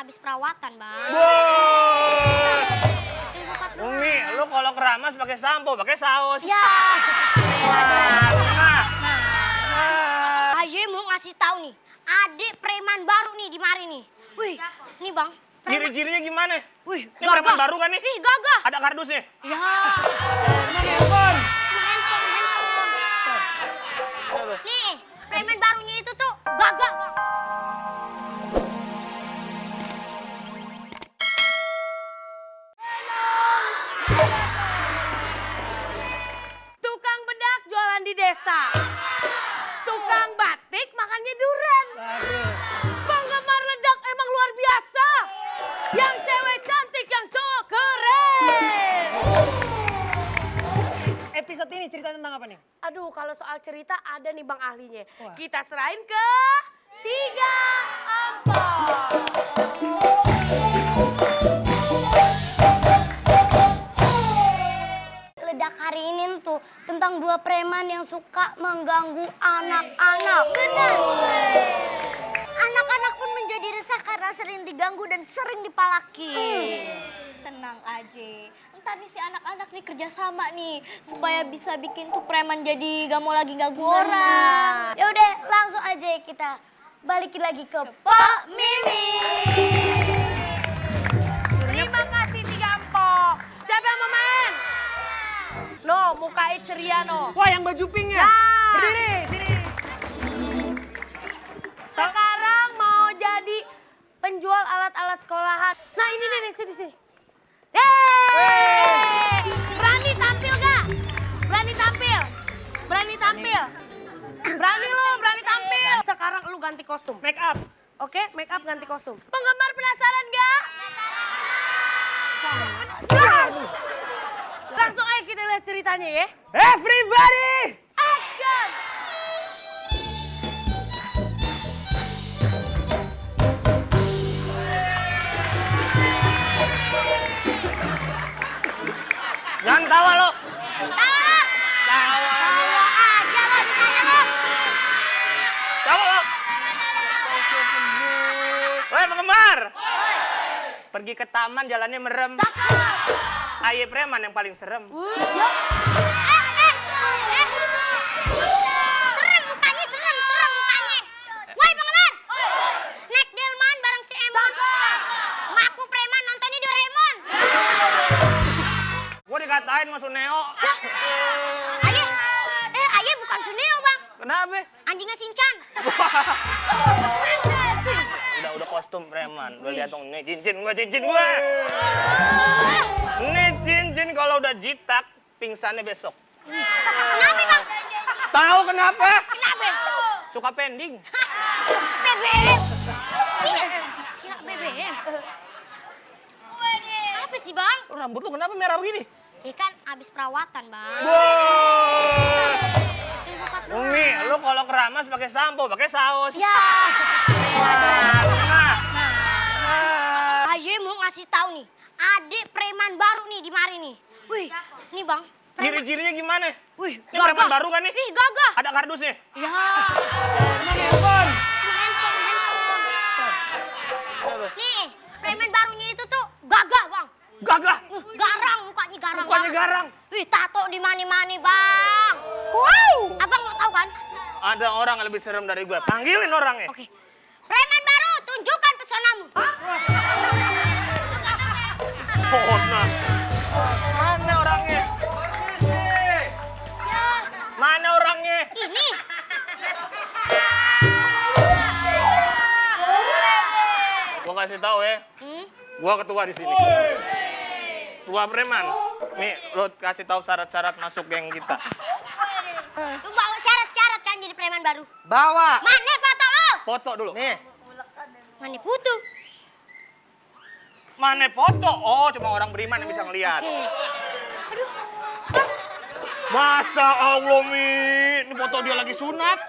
habis perawatan, Bang. Wow. 1014. Umi, lu kalau keramas pakai sampo, pakai saus. Ya. Nah. Aye mau ngasih tahu nih, adik preman baru nih di mari nih. Wih, nih Bang. Ciri-cirinya gimana? Wih, Ini preman baru kan nih? Ih, gagah. Ada kardusnya? Ya. Handphone. Handphone. Nih, preman barunya itu tuh gagah, Bang. Tukang bedak jualan di desa. Tukang batik makannya duren. Penggemar ledak emang luar biasa. Yang cewek cantik, yang cowok keren. Episode ini cerita tentang apa nih? Aduh, kalau soal cerita ada nih Bang ahlinya. Wah. Kita serahin ke 3 Ampol. Ledak hari ini tuh tentang dua preman yang suka mengganggu anak-anak. Benar. Anak-anak pun menjadi resah karena sering diganggu dan sering dipalaki. Tenang aja, ntar nih si anak-anak nih kerjasama nih supaya bisa bikin tuh preman jadi gak mau lagi ganggu orang. Ya udah, langsung aja kita balikin lagi ke Pak Mimi. Terima kasih 3 Ampol. Siapa yang mau main? No, mukai ceria no. Wah, yang baju pink ya? Nah. Berdiri, sini. Sekarang mau jadi penjual alat-alat sekolahan. Nah ini nih, sini. Yeay! Berani tampil gak? Berani tampil? Berani tampil? Berani tampil? Sekarang lu ganti kostum. Make up. Oke, make up ganti kostum. Penggemar penasaran gak? Langsung aja kita lihat ceritanya ya. Everybody! Action! Jangan tawa lo. Tawa aja lo bisanya lo. Tawa lo. Woi penggemar. Pergi ke taman jalannya merem. Aye preman yang paling serem. Serem mukanya, serem mukanya. Woi penggemar. Naik delman bareng si Emon. Ngaku preman nontonnya Doraemon. Gua dikatain masuk Neo. Aye bukan Suneo Bang. Kenapa? Anjingnya Sinchan. Udah kostum preman. Udah lihat dong, nih cincin gua. Nih cincin kalau udah jitak pingsannya besok. Kenapa Bang? Tahu kenapa? Kenapa? Suka pending. BBM. Kira BBM. Apa sih Bang? Rambut lu kenapa merah begini? Ya kan abis perawatan Bang. Wow. 1014. Umi, lu kalau keramas pakai sampo, pakai saus. Ya. Nah. Aye mau ngasih tahu nih, adik preman baru nih di mari nih. Wih, nih Bang. Ciri-cirinya gimana? Wih, Ini preman baru kan nih? Ih, gagah. Ada kardusnya? Ya. Handphone. Handphone. Nih, preman barunya itu tuh gagah, Bang. Gagah. Garang, mukanya garang. Mukanya Bang. garang. Wih, tato di mani-mani, Bang. Wow. Abang mau tahu kan? Ada orang yang lebih serem dari gua. Panggilin orangnya. Oke. Preman baru, tunjukkan pesonamu. Oh, nah. Mana orangnya? Ya, Mana orangnya? ini. Gua kasih tahu ya. Gua ketua di sini. Ketua preman. Nih, lo kasih tahu syarat-syarat masuk geng kita. Lu bawa syarat-syarat kan jadi preman baru. Bawa. Mana foto lo? Foto dulu. Nih. Mana putu? Mana foto? Oh, cuma orang beriman yang bisa ngelihat. Oke. Aduh. Masa Allah, Mi. Ini foto dia lagi sunat.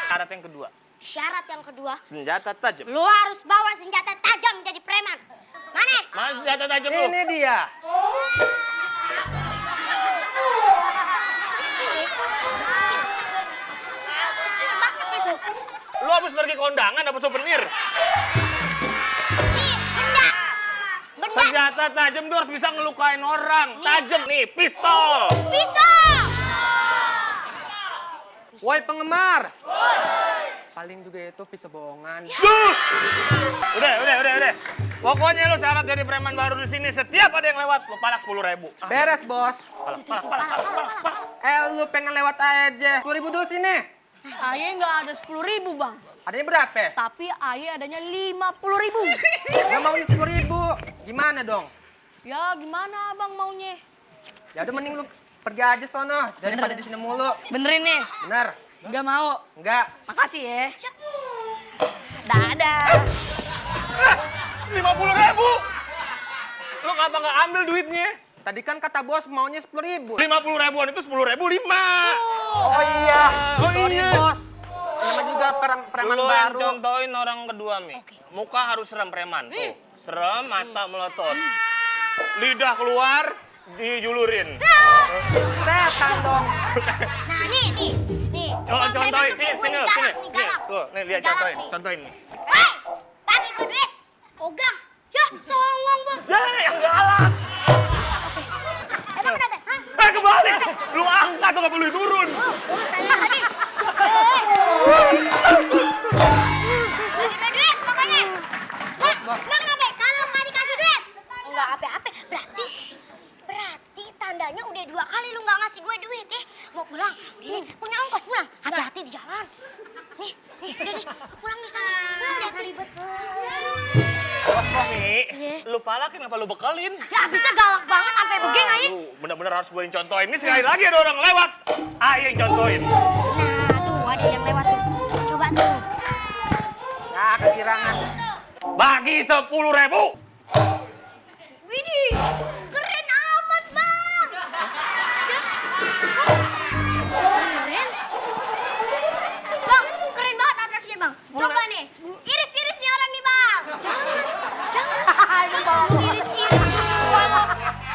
Syarat yang kedua. Syarat yang kedua, Senjata tajam. lu harus bawa senjata tajam jadi preman. Mana? Mana senjata tajam lu? Ini dia. Kecil ya? Kecil banget itu. Lu habis pergi kondangan dapat souvenir. Nih, benda. Benda. Senjata tajam tuh harus bisa ngelukain orang. Tajam nih, pistol. Pisau. Woi penggemar. Paling juga itu pisau bohongan. Udah. Pokoknya lu syarat jadi preman baru di sini. Setiap ada yang lewat, lu palak 10.000. Beres bos. Palak. Lu pengen lewat aja. 10.000 dulu sini. Aye nggak ada 10.000 bang, Adanya berapa? tapi Aye adanya 50.000. Nggak maunya 10.000. Gimana dong? Ya gimana abang maunya? Ya udah mending lu pergi aja sono daripada di sini mulu. Benerin nih, Bener? nggak mau. Enggak. Makasih ya. Dadah. 50.000. Lu kenapa nggak ambil duitnya? Tadi kan kata bos maunya 10.000. 50.000-an itu 10.000 5. Oh iya. Oh Sorry iya. bos. Nama juga preman Lu yang baru. contohin orang kedua, Mi. Muka harus serem preman. Tuh, serem, mata melotot. Lidah keluar, dijulurin. Setan dong. Nah, nih. Oh, contohin, Preman tuh sini, kayak sini, galak nih, sini. galak. Tuh, nih lihat Galak contohin, nih. contohin nih. Hei, bagi gue duit. Ogah. Ya, songong bos. Ya, yang galak. Emang kenapa? Hah? Kebalik. Lu angkat tuh nggak boleh turun. Saya tadi. Bagi gue duit pokoknya. Emang kenapa? Kalau nggak dikasih duit, nggak apa-apa. Berarti tandanya udah 2 kali lu nggak ngasih gue duit ya. Mau pulang, udah nih, punya ongkos pulang. Hati-hati di jalan. Nih, udah nih, pulang di sana. Hati-hati ribet. Mi, lu palakin apa lu bekalin? Ya bisa galak banget sampai begini aja. Lu bener-bener harus gue yang contohin. Ini sekali lagi ada orang lewat. Ayo yang contohin. Nah, tuh ada yang lewat tuh. Coba tuh. Nah, kekirangan. Bagi 10.000. Widih, keren amat bang. Keren. Bang, keren banget atraksinya bang. Coba nih, iris-iris nih orang nih bang. Jangan. Iris-iris gua.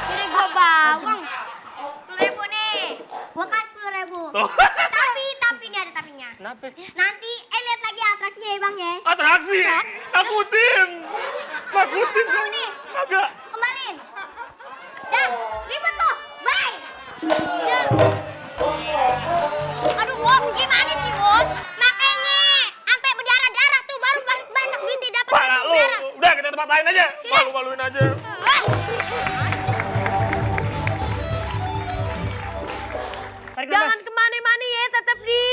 Kira gua bawang. 10.000 nih. Gua kasih 10.000. Tuh. Tapi ini ada tapinya. Kenapa? Nanti lihat lagi atraksinya ya bang ya. Atraksi. Takutin. Takutin. Mau nih. Agak. Kembaliin. Dan ribet tuh. Bye. Ya. Aduh bos, gimana sih bos? Makanya sampai berdarah-darah tuh baru banyak duit dapat Pak, sampai lu. berdarah. Udah kita tempat lain aja. Malu-maluin aja. Ah. Jangan kemana-mana ya, tetap di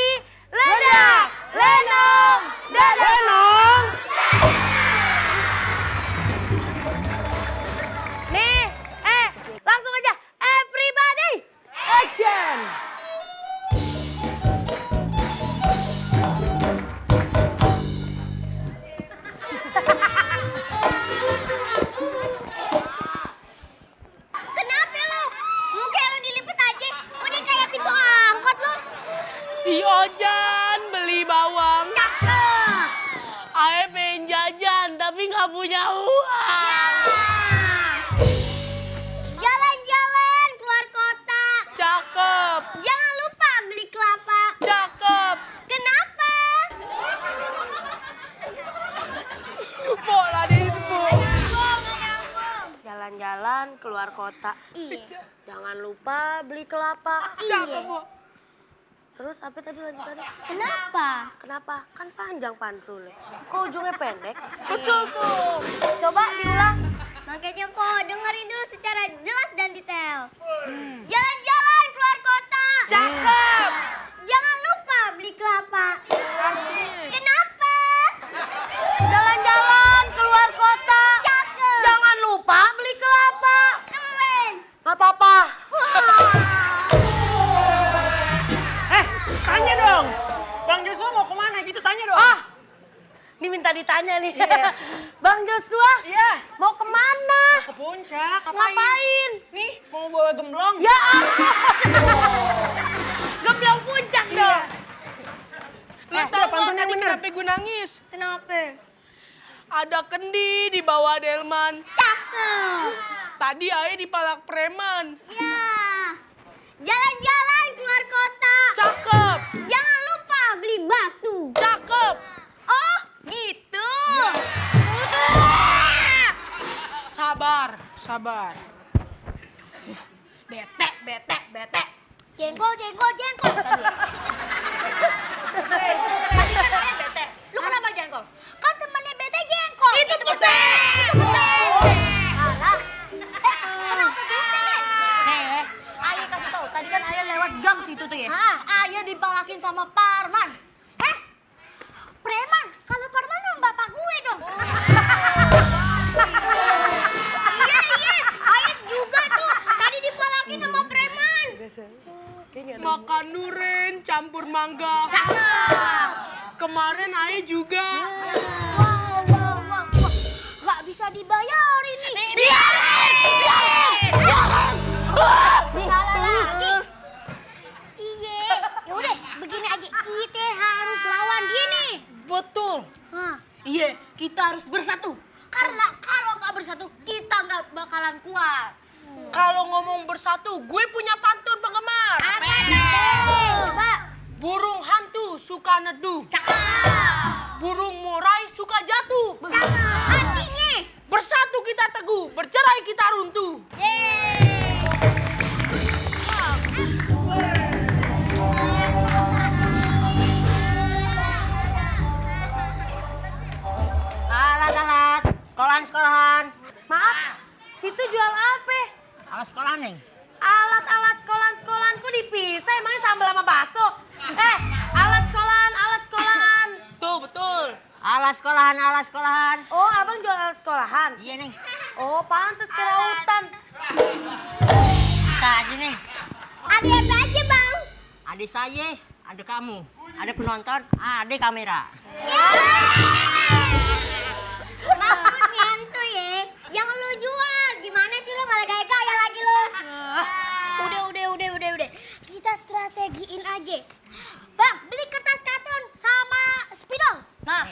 Ledak, Lenong, dan Lenong. Nih, langsung aja, everybody, action. Kenapa lu? Muka lu dilipet aja. Udah kayak pintu angkot lu. Si Ojan beli bawang, Cakep. Ae pengen jajan tapi nggak punya uang. Jalan-jalan keluar kota. Cakep, Jangan lupa beli kelapa. cakep. Kenapa? Pola di Bu. Nyambung. Jalan-jalan keluar kota. Iya. Jangan lupa beli kelapa. Cakep, Bu. Terus apa tadi lanjutannya? Kenapa? Kenapa? Kan panjang pantrulnya. Kok ujungnya pendek? Betul tuh. Coba diulang. Makanya Po, dengerin dulu secara jelas dan detail. Jalan-jalan keluar kota. Cakep. Jangan lupa beli kelapa. Kenapa? Jalan-jalan keluar kota. Cakep. Jangan lupa beli kelapa. Keren. Gak apa-apa. Tanya dong. Bang Joshua mau kemana gitu tanya dong. Ah, ini minta ditanya nih. Bang Joshua, Iya. mau kemana? Ke puncak. Ngapain? Nih mau bawa gemblong. Ya ampun. Gemblong puncak dong. Lu tau pantunnya gak tadi bener. kenapa gue nangis? Kenapa? Ada kendi di bawah delman. Cakep. Tadi Ae dipalak preman. Ya. Jalan-jalan keluar kota. Cakep, Jangan lupa beli batu. cakep. sabar. Bete. Jengkol. Tadi kan ayah bete. Lu kenapa jengkol? Kan temannya bete jengkol. Itu bete. Alah. Kenapa bete? Nih, ayah kasih tahu. Tadi kan ayah lewat gang situ tuh ya. Ayah dipalakin sama Parman. Preman. Kalau Parman sama bapak gue dong. Iya. Ayah juga tuh. Tadi dipalakin sama preman. Makan duren campur mangga. Kemarin ayah juga. Wah. Gak bisa dibayarin nih. Biarin. Salah lagi. Iya. Yaudah, begini aja. Kita harus lawan dia nih. Betul. Iya, kita harus bersatu. Karena kalau nggak bersatu, kita nggak bakalan kuat. Kalau ngomong bersatu, gue punya pantun penggemar. Apa nih? Coba. Burung hantu suka neduh. Burung murai suka jatuh. Artinya. Bersatu kita teguh, bercerai kita runtuh. Alat-alat, sekolahan. Maaf, situ jual apa? Alat sekolah, Neng. Alat-alat sekolahan kok dipisah, emangnya sambal sama bakso? Alat sekolahan. Tuh, betul. Alat sekolahan. Oh, abang jual alat sekolahan? Iya, Neng. Oh, pantes ke lautan. Bisa aja, Neng. Ada apa aja, Bang? Adik saya, ada kamu, ada penonton, ada kamera. Maksudnya tuh ya, yang lu jual. Gimana sih lu malah gaya-gaya lagi lu? Udah. Kita strategiin aja. Bang, beli kertas karton sama spidol. Nah,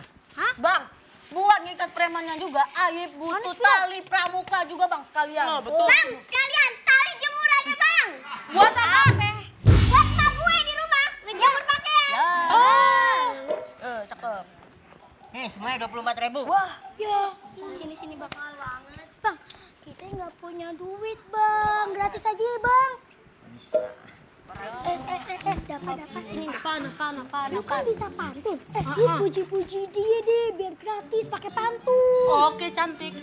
Bang, buat ngikat premannya juga, Ayib butuh tali pramuka juga, Bang, sekalian. Oh, betul. Bang, sekalian tali jemurannya, Bang. Buat apa? Buat emak gue di rumah, ngejemur pakaian. Cakep. Nih, semuanya 24.000. Wah, Ya, sini bakal banget. Bang, kita nggak punya duit, Bang. Gratis aja ya, Bang. Bisa. Dapat. Ini. apaan? Lu kan bisa pantun. Lu puji-puji dia deh, biar gratis pakai pantun. Oke, cantik.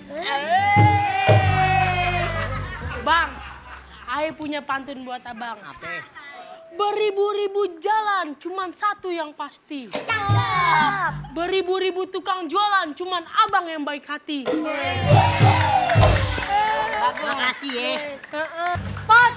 Bang, Ayah punya pantun buat abang. Apa? Beribu-ribu jalan, cuman satu yang pasti. Beribu-ribu tukang jualan, cuman abang yang baik hati. Makasih ya. Pos,